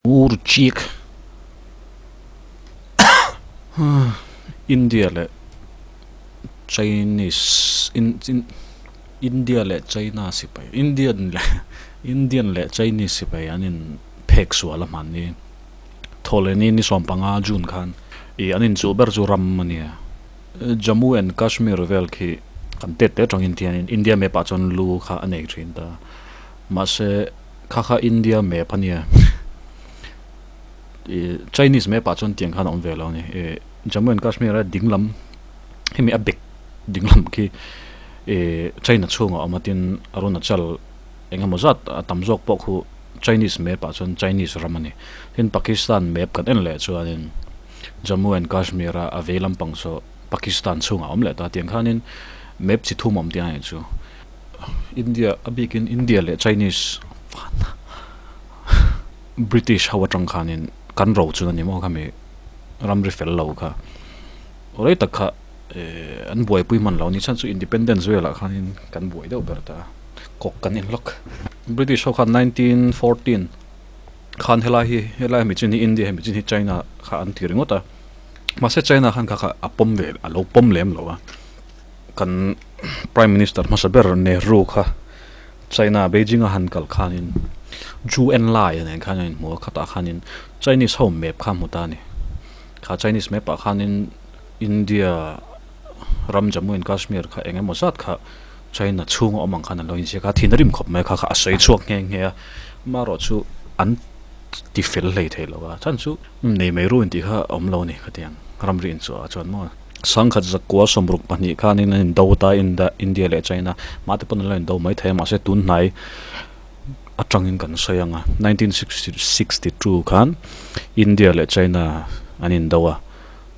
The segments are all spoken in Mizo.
Ur chik India leh Chinese India leh China sipai Indian leh Indian leh Chinese sipai an in phek sual a hmanni thawhlehni ni sawmpanga June khan ih an inchuh ber chu ram a nia Jammu and Kashmir vel khi kan tet te atangin tiangin India map ah chuan lu kha a nei thin ta mahse. Kha kha India map a nia ih Chinese map ah chuan tiang khan a awm ve lo a ni ih Jammu and Kashmir a ding lam hemi a bek ding lam khi ih China chhungah a awm a tin Arunachal eng emaw zat a tam zawk pawh khu Chinese map ah chuan Chinese ram a ni tin Pakistan map kan en leh chuanin Jammu and Kashmir a a vei lampang saw Pakistan chhungah a awm leh ta tiang khanin map chi thum a awm tiang a nih chu. India a bikin India leh Chinese British ho atang khanin kan ro chu a ni maw khami ramri fel lo kha rei tak kha eh an buaipui hman lo a ni chhan chu independence velah khanin kan buai deuh ber ta kawk kan inhlawk British ho khan 1914 khan helai hi helai hemi chin hi India hemi chin hi China kha an ti ringawt a mahse China khan kha kha a pawm ve a lo pawm lem lo a. Kan Prime Minister hmasa ber Nehru kha China Beijing a han kal khanin Zhou Enlai a nen khan a inhmu a, khatah khanin Chinese ho map kha a hmu ta a ni. Kha Chinese map ah khanin India ram Jammu and Kashmir kha eng emaw zat kha China chhunga awm ang khan an lo inziak a, thin a rim khawp mai a, kha kha a sawi chhuak nghe nghe a, amaherawhchu an ti fel hlei thei lo a, chhan chu nei mai ru intih kha a awm lo a ni khatiang ramri inchhuah ah chuan maw. Sangkhat zakua 62 khanin an indo ta a, India leh China mah te pawn an lo indo mai thei a, mahse tun hnai atangin kan sawi ang a, 1962 khan India leh China an indo a,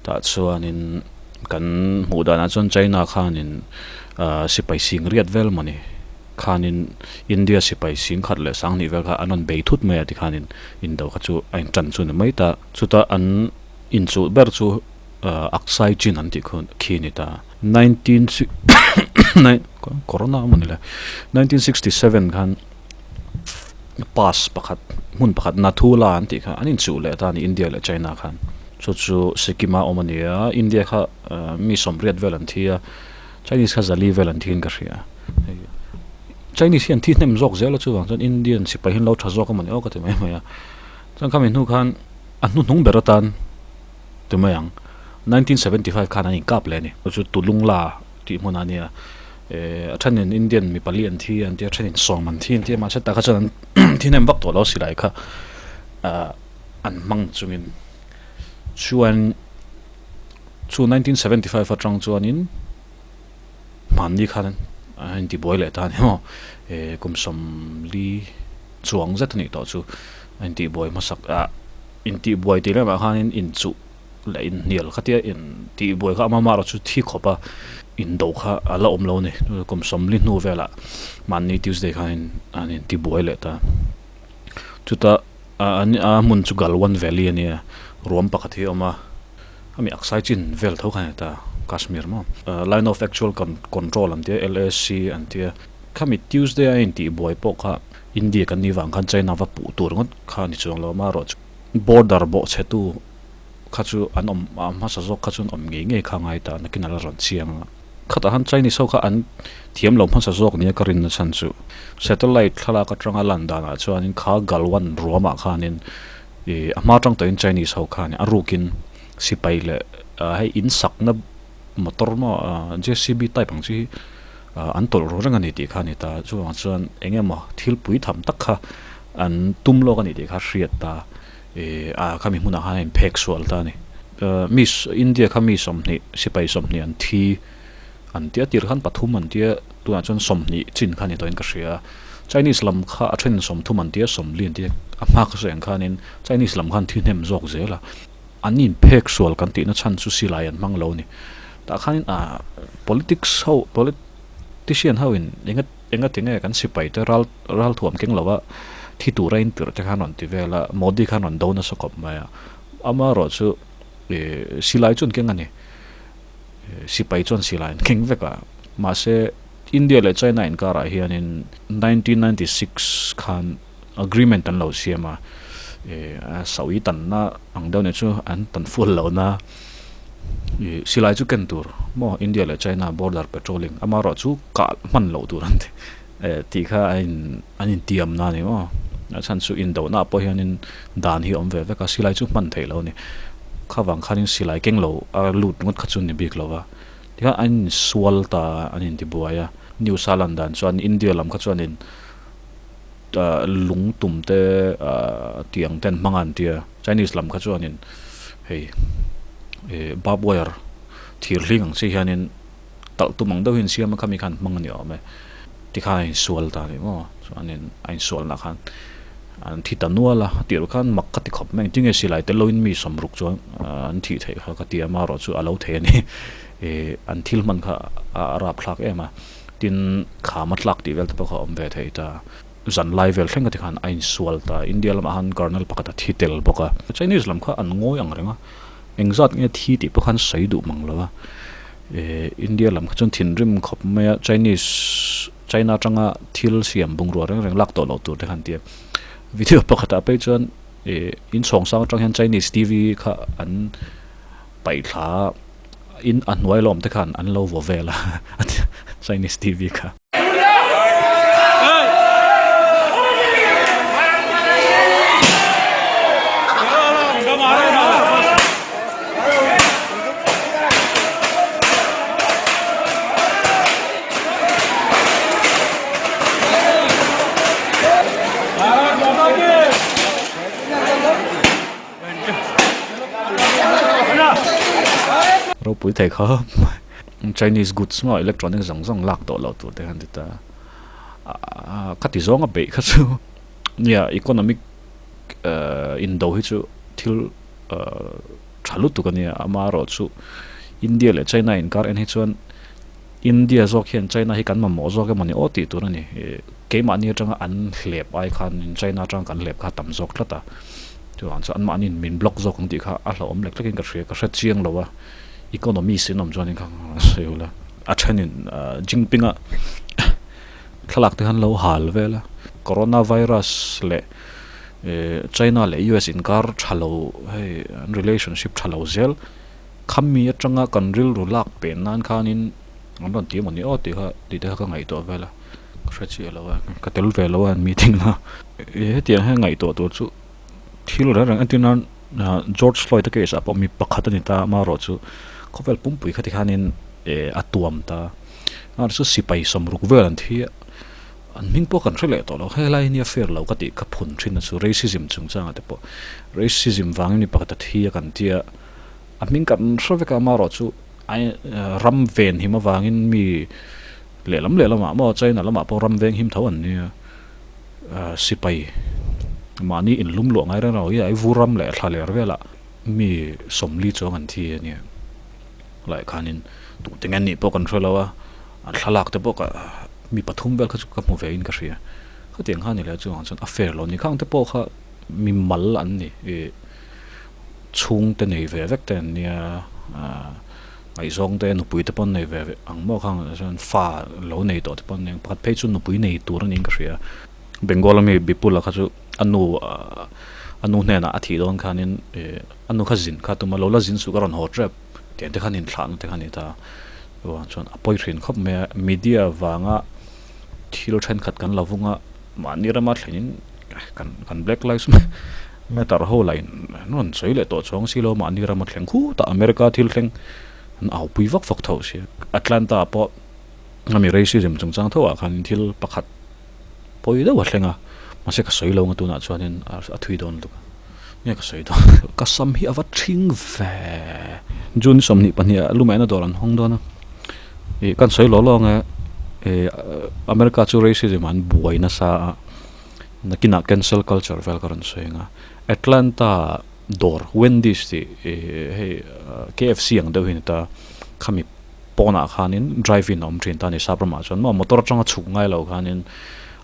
tah chuanin kan hmuh danah chuan China khanin ah sipai sing riat vel mawni khanin India sipai sing khat leh sanghnih vel kha an rawn bei thut mai a tikhanin indo kha chu a intan chu ni mai ta, chutah an inchuh ber chu. Aksai Chin an tih khu khi a ni ta. Corona a mawni le. 1967 khan pass pakhat hmun pakhat Nathula an tih kha an inchuh leh ta a ni India leh China khan. Chu chu Sikkim a awm a ni a, India kha mi sawmriat vel an thi a, Chinese kha zali vel an thiin ka hria. Chinese hi an thi hnem zawk zel a chuvang chuan Indian sipai hi an lo tha zawk a mawni aw ka ti mai mai a. Chuan khami hnu khan a hnuhnung ber atan Ti mai ang. 1975 khan an inkap leh a ni. Chu Tulungla tih hmunah a nia. Eh, a thenin Indian mi pali an thi an tia, a thenin sawm an thi an tia, mahse tah kha chuan an thi hnem vak tawh lo silai kha ah an hmang chungin. Chuan chu 1975 atang chuanin hmanni khan an intibuai leh ta a ni maw. Eh, kum sawmli chuang zet a nih tawh chu a intihbuai hmasak ah. Intihbuai tih lemah khanin inchuh leh inhnial kha tia intihbuai kha amah erawh chu thi khawp a, indo kha a la awm lo a ni. Kum sawmli hnu velah mahni Tuesday khanin an intibuai leh ta. Chutah a hmun chu Galwan Valley a nia, ruam pakhat hi a awm a, ami Aksai Chin vel tho kha a ni ta, Kashmir maw. Line of Actual Control an tia, LAC an tia. Khami Tuesday a intihbuai pawh kha India kan nih vang khan China va puh tur ngawt kha a ni chuang lo a, amaherawhchu border bawhchhetu kha chu an awm a hmasa zawk kha chuan awm ngei ngei kha a ngai ta nakin a la rawn chiang a. Khatah khan Chinese ho kha an thiam lo hmasa zawk nia ka rinna chhan chu satellite thlalak atanga lan danah chuanin kha Galwan ruamah khanin ih a hma atang tawhin Chinese ho khan a rukin sipai leh hei in sakna motor maw JCB type ang chi hi an tawlh ru reng a ni tih kha a ni ta. Chuvang chuan eng emaw thil pui tham tak kha an tum lawk a ni tih kha hriat ta ih ah khami hmunah khan a inphek sual ta a ni. Mi India kha mi 20 sipai 20 an thi an tia tir khan pathum an tia tunah chuan 20 chin kha a ni tawhin ka hria a. Chinese lam kha a then 30 an tia 40 an tia a hma kha sawi ang khanin Chinese lam khan thi hnem zawk zel a. An inphek sual kan tihna chhan chu silai an hmang lo a ni. Tah khanin ah politics ho politician ho in enga enga tinge kan sipai te ral ral thuam keng lova thi tura in tirh te khan rawn ti vel a, Modi khan rawn do nasa khawp mai a. Amaherawh chu ih silai chu an keng a ni. Sipai chuan silai an keng vek a. Mahse India leh China inkarah hianin 1996 khan agreement an lo siam a. Ih sawi tanna ang deuh nih chu an tan fual lohna ih silai chu ken tur maw India leh China border patrolling amaherawh chu kah hman loh tur an ti eh tih kha a in an intiam na a ni maw a chhan chu indohna ah pawh hianin dan hi a awm ve vek a silai chu hman theih loh a ni khavang khanin silai keng lo a lut ngawt kha chu ni bik lo va tikhan an insual ta an intibuai a news a lan dan chuan India lam kha chuanin. Lung tum te tiang ten hmang a an tia Chinese lam kha chuanin hei ih barb wire thir hling ang chi hianin talh tum ang deuh hi an siam a khami khan hmang a ni awm e tikhan a insual ta a ni maw chuanin a insualna khan an thi ta nual a a tirh khan mak ka ti khawp mai engtin nge silai tel loin mi sawmruk chuan an thih theih kha ka ti a amaherawhchu a lo thei a ni ih an thil hman kha a rapthlak em a. Tin, kham a tlak tih vel te pawh kha a awm ve thei ta. Zan lai vel thleng ka ti khan a insual ta. India lamah khan Colonel pakhat a thi tel bawk a. Chinese lam kha an ngawi ang reng a, engzat nge thi tih pawh khan sawi duh mang lo a. Ehh India lam kha chuan thinrim khawp mai a, Chinese, China atanga thil siam bungrua reng reng lak tawh loh tur te khan ti a. Video pakhatah phei chuan ehh inchhawng sang atang hian Chinese TV kha an paih thla a. In a hnuai lawm te khan an lo vaw vel a Chinese TV kha. Ropui thei khawp mai Chinese goods maw electronic zawng zawng lak tawh loh tur te khan ti ta a ka ti zawng a beih kha chu nia economic ah indo hi chu thil ah tha lutuk a nia amaherawh chu India leh China inkar en hi chuan India zawk hian China hi kan mamawh zawk emawni aw tih tur a ni. Keimahni atanga an hlep ai khan China atanga kan hlep kha a tam zawk tlat a. Chuvang chuan anmahniin min block zawk ang tih kha a hlauhawm lek lekin ka hria, ka hre chiang lo a. Economy sin awm chuanin kha sawi ula. A thenin Jinping-a thlalak te khan lo hal vel a. Coronavirus leh China leh US inkar tha lo hei an relationship tha lo zel. Khami atanga kan rilru lak pen nan khanin an rawn ti emaw ni aw tih kha tih te kha ka ngaihtuah vel a, ka hre chiah lo a, ka tel ve lo a an meeting na. Hetiang hian ngaihtuah tur chu thil reng reng entir nan George Floyd a case ah pawh mi pakhat a ni ta amaherawh chu khawvel pumpui kha tikhanin a tuam ta a chu sipai sawmruk vel an thi a, an hming pawh kan hre leh tawh lo helai hi nia fair lo ka tih ka phun thin a chu racism chungchangah te pawh racism vangin mi pakhat a thi a kan tia. A hming kan hre vek a, amaherawh chu ram ven him avangin mi lehlam lehlamah maw China lamah pawh ram veng him tho an nia, sipai mahni inlum luah ngai reng reng lo hi a vur ram leh thla ler velah mi 40 chuang an thi a nia. Lai khanin tute nge nih pawh kan hre lo a, an thlalak te pawh ka mi pathum vel kha chu ka hmu ve in ka hria. Khatiang kha ni leh chuvang chuan a fair lo a ni. Khang te pawh kha mi mal an ni. Chhungte nei ve vek te an nia ah ngaihzawng te nupui te pawh an nei ve ve ang maw khang ah chuan fa lo nei tawh te pawh an nei ang pakhat phei chu nupui nei tur a niin ka hria Bengal ami Bipul a kha chu a nu ah a nu hnenah a thih dawn khanin ih a nu kha zin kha tum a lo la zin suh ka rawn haw tep tiang te khan inthlahna te kha a ni ta chuan chuan a pawi thin khawp mai a media vanga thil thenkhat kan la vung a mahni rama thlenin kan kan black lives matter ho lah in an rawn sawi leh tawh chuang si lo mahni rama thleng khutah America thil thleng an au pui vak vak tho si Atlanta ah pawh ami racism chungchang tho ah khan thil pakhat pawi deuh a thleng a mahse ka sawi lo ang a tunah chuanin a thui dawn lutuk a nge ka sawi dawn ka sam hi a va thing ve June 22 ah lumeina dawr an hawng dawn a ih kan sawi lawh lawk ang e ih America chu racism an buai nasa a. Nakinah cancel culture vel ka rawn sawi ang a, Atlanta dawr Wendy's tih ih hei KFC ang deuh hi a ni ta, khami pawnah khanin drive in a awm thin ta a ni sap ramah chuan maw motor atanga chhuk ngai lo khanin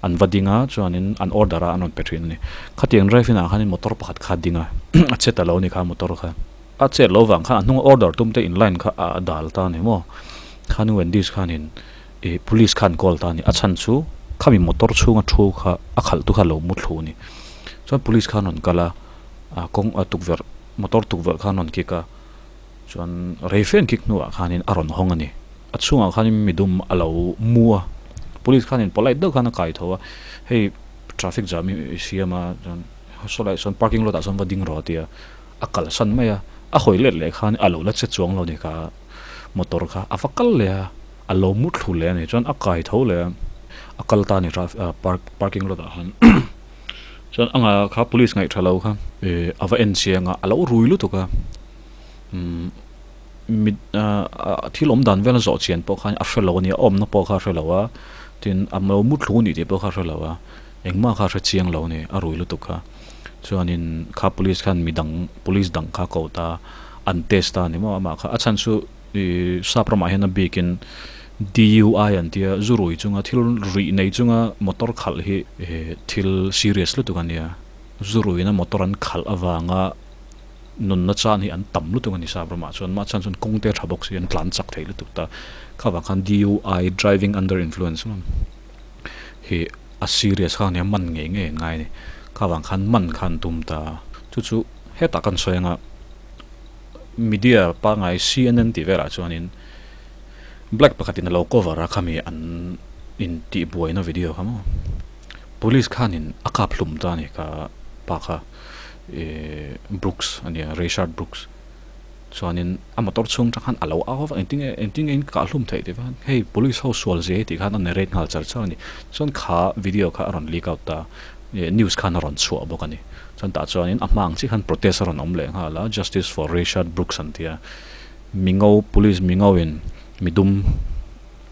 an va ding a chuanin an order a an rawn pe thin a ni. Khatiang drive in ah khanin motor pakhat kha a ding a a che ta lo a ni kha motor kha a chet loh vang khan a hnunga order tum te in line kha a dal ta a ni maw khanin Wendy's khanin Ih police khan call ta a ni, a chhan chu khami motor chhunga thu kha a khalh tu kha a lo mu thlu a ni. Chuan police khan rawn kal a. A kawng a tukverh motor tukverh khan rawn kick a chuan rei fe an kick hnuah khanin a rawn hawng a ni. A chhungah khanin midum a lo mu a police khanin polite deuh khan a kai tho a hei traffic jam hi i siam a chuan saw lai sawn parking lot ah sawn va ding rawh a ti a a kalsan mai a a hawi let leh khan a lo la che chuang lo ni kha motor kha a va kal leh a a lo mu thlu leh a ni chuan a kai tho leh a a kal ta a ni park parking lot ah khan. Chuan a ngah kha police ngaih tha lo kha ih a va en chiang a a lo rui lutuk a umm mit ah thil awm dan vel a zawh chian pawh khan a hre lo a nia a awmna pawh kha a hre lo a tin a lo mu thlu a nih tih pawh kha a hre lo a engmah kha a hre chiang lo a ni a rui lutuk kha chuanin kha police khan midang police dang kha a ko ta an test ta a ni maw amah kha a chhan chu Ih sap ramah hian a bikin DUI an tia zu rui chunga thil ruih nei chunga motor khalh hi ih thil serious lutuk a nia. Zu ruihna motor an khalh avanga nunna chan hi an tam lutuk a ni sap ramah chuan mah chuan chuan kawng te a tha bawk si an tlan chak thei lutuk ta. Kha vang khan DUI driving under influence hi a serious kha a nia man ngei ngei an ngai a ni. Kha vang khan man kha an tum ta. Chu chu hetah kan sawi anga. Media pangngai CNN tih velah chuanin black pakhatin a lo cover a khami an intihbuaina video kha maw police khanin a kap hlum ta a ni kha pa kha ihh Brooks a nia Rayshard Brooks chuanin a motor chhung atang khan a lo au vak engtin nge engtin nge in kah hlum theih tih khan hei police ho sual zia hi tih khan a narrate nghal char char a ni chuan kha video kha a rawn leak out ta ih news khan a rawn chhuah bawk a ni. Chuan tah chuanin a hma ang chiah khan protest a rawn awm leh nghal a, Justice for Rayshard Brooks an ti a, mingo police mingo in midum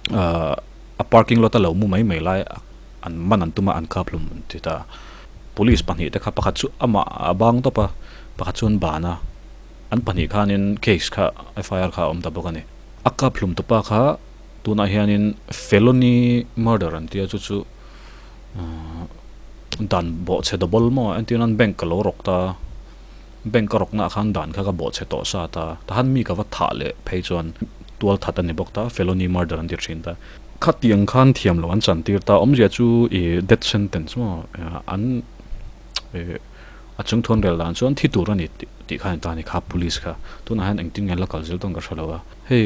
ahh a parking lot a lo mu mai mai lai an man an tum a an kap hlum an ti ta. Police pahnih te kha pakhat chu amah a bang tawp a, pakhat chu an ban a, an pahnih khanin case kha FIR kha a awm ta bawk a ni. A kap hlum tupa kha tunah hianin felony murder an ti a chu chu. Dan bawhchhe double maw entir nan bank ka lo rawk ta bank ka rawk naah khan dan kha ka bawhchhe tawh sa ta tahan mi ka va thah leh phei chuan tual that a ni bawk ta felony murder an ti thin ta khatiang khan thiam loh an chan tir ta awmzia chu ih death sentence maw an ih a chung thuan rel dan chuan thi tur a ni tih kha a ni ta a ni kha police kha tunah hian engtin nge an la kal zel dawn ka hre lo a hei.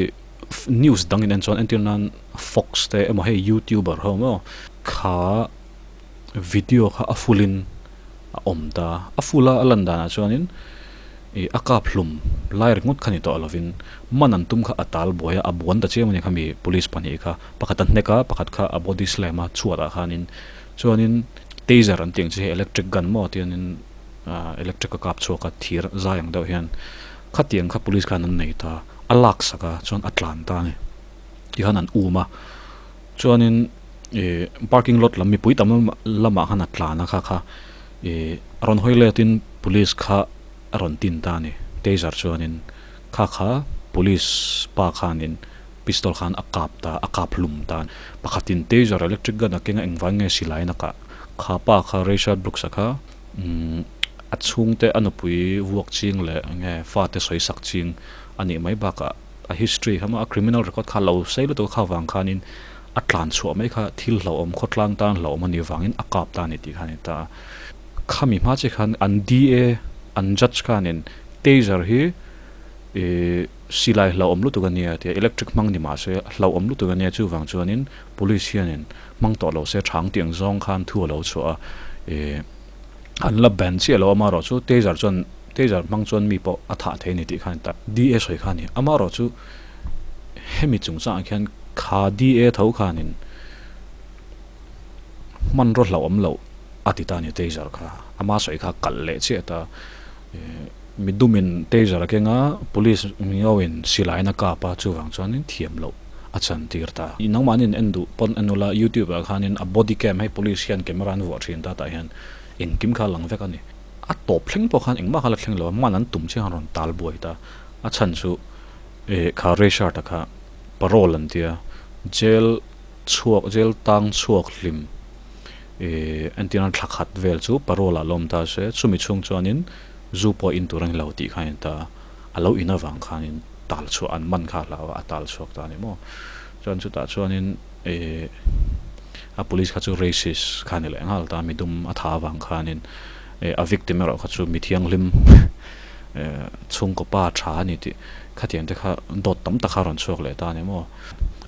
News dang in en chuan entir nan Fox te emaw hei youtuber ho maw kha video kha a full in a awm ta a full a a lan danah chuanin ih a kap hlum lai ringawt kha ni tawh lovin man an tum kha a tal buai a a buan ta chiang a ni khami police pahnih kha pakhat a hnek a pakhat kha a body slam a chhuatah khanin chuanin taser an tih ang chi hi electric gun maw tianin ah electric a kap chhuak a thir zai ang deuh hian khatiang kha police khan an nei ta. A lak sak a chuan a tlan ta a ni tihian an um a chuanin ih parking lot lam mipui tam lamah khan a tlan a kha kha ih a rawn hawi let in police kha a rawn tin ta a ni taser chuanin kha kha police pa khanin pistol khan a kap ta a kap hlum ta a ni pakhatin taser electric gun a keng a engvang nge silai in a kah kha pa kha Rayshard Brooks a kha umm a chhungte a nupui vuak ching leh enge fate sawi sak ching a nih mai bakah a history kha maw a criminal record kha lo sei lutuk a kha vang khanin a tlan chhuah mai kha thil hlauhawm khawtlang tan hlauhawm a nih vangin a kap ta a ni tih kha a ni ta a. Khami hma chiah khan an DA an judge khanin taser hi ih silai hlauhawm lutuk a nia tia electric hmang ni mahse hlauhawm lutuk a nia chuvang chuanin police hianin hmang tawh lo se thang tih ang zawng khan thu a lo chhuah a ih an la ban chiah lo amaherawh chu taser chuan taser hmang chuan mi pawh a thah thei a ni tih khan ta DA sawi kha a ni amaherawh chu hemi chungchangah khian kha DA tho khanin hmanraw hlauhawm loh a ti ta a ni taser kha ama sawi kha kalh leh chiah ta ih midumin taser a keng a police miauin silaiin a kap a chuvang chuanin thiam loh a chan tir ta. Nangmahni in en duh pawn en ula youtube ah khanin a body cam hei police hian camera an vuah thin ta tah hian engkim kha a lang vek a ni. A tawp thleng pawh khan engmah kha la thleng lo a man an tum chiang a rawn tal buai ta. A chhan chu eh kha Rayshard a kha parole an tia jail chhuak jail tang chhuak hlim eh entir nan thla khat vel chu parole ah la awm ta se chumi chhung chuanin zu pawh in tur a ni lo tih kha a ni ta. A lo in avang khanin tal chhuah an man kha a hlau a, a tal chhuak ta a ni maw. Chuan chutah chuanin ih a police kha chu racist kha a ni leh nghal ta, midum a tha avang khanin A victim erawh kha chu mi thianghlim chhungkaw pa tha a ni tih khatiang te kha dawt tam tak kha a rawn chhuak leh ta a ni maw.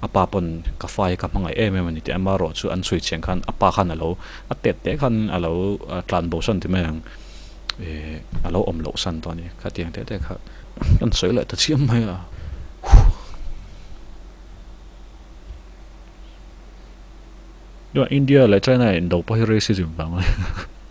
A pa pawn ka fa hi ka hmangaih em em a ni tih amaherawh chu an chhui chiang khan a pa khan a lo a tet teh khan a lo tlan bo san ti mai ang a lo awm loh san tawh a ni khatiang te te kha kan sawi leh ta chiam mai a. India leh China indo pawh hi racism vang a ni.